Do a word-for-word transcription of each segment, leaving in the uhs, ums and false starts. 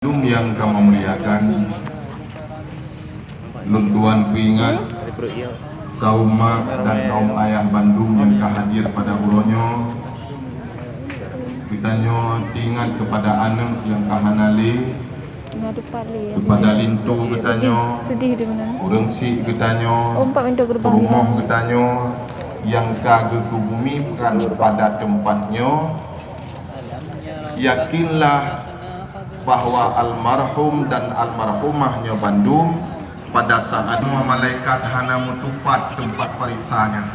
Bandum nyang kamoe muliakan, lôn tuan peuingat kaum mak dan kaum ayah bandum nyang ka hadir pada uroe nyoe. Geutanyoe teuingat keupada aneuk nyang ka hana lé, keupada linto geutanyoe, ureueng syiek geutanyoe, peurumoh geutanyoe nyang ka geukeubumikan pada teumpat nyoe. Yakinlah bahwa almarhum dan almarhumah nyoe bandum pada saat nyoe malaikat hana meutupat teumpat pareksa nyan.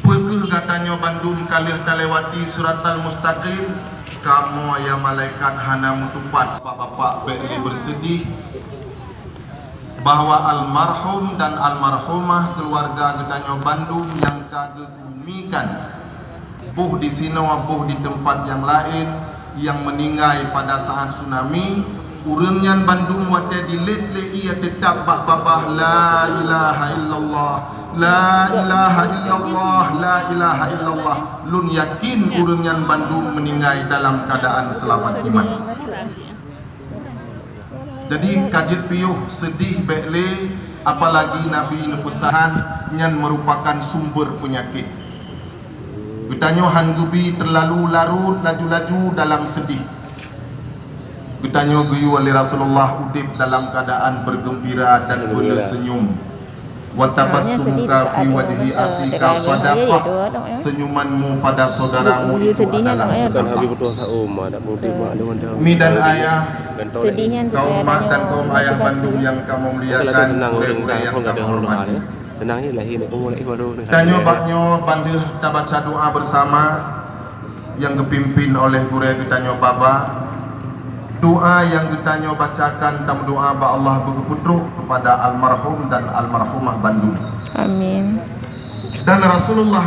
Peu kheueh gata nyoe bandum ka lheueh talewati siratal mustaqim? Kamoe ya malaikat hana meutupat. Bapak-bapak bèk lé beuseudih bahwa almarhum dan almarhumah keuluwarga geutanyoe bandum nyang ka geubumikan, boh di sinoe, boh di teumpat nyang laén, nyang meuninggai pada saat tsunami, ureueng nyan bandum watèe dilét lé ié teutab bak babah, "La ilaha illallah, la ilaha illallah, la ilaha illallah." Lôn yakin ureueng nyan bandum meuninggai dalam keuadaan seulamat iman. Jadi, ka jeuet piôh, seudih bèk lé, apalagi Nabi neupeusan nyan meurupakan sumber peunyakét. Geutanyoe han geubi teulalu larot laju-laju dalam seudih. Geutanyoe geuyue lé Rasulullah udép dalam keuadaan beugeumbira dan beuleusenyum. "Wa tabassumuka fi wajhi akhika sadaqah." Senyumanmu pada saudaramu itu adalah sedekah. Mi dan ayah, kaum mak dan kaum ayah bandum nyang kamoe muliakan, gurèe-gurèe nyang kamoe hormati. Tanyoe bak nyoe ban lheueh tabaca doa bersama nyang geupimpin oleh gurèe geutanyoe Baba. Doa nyang geutanyoe bacakan tameudoa bak Allah beugeupeutrok keupada almarhum dan almarhumah bandum. Amin. Dan Rasulullah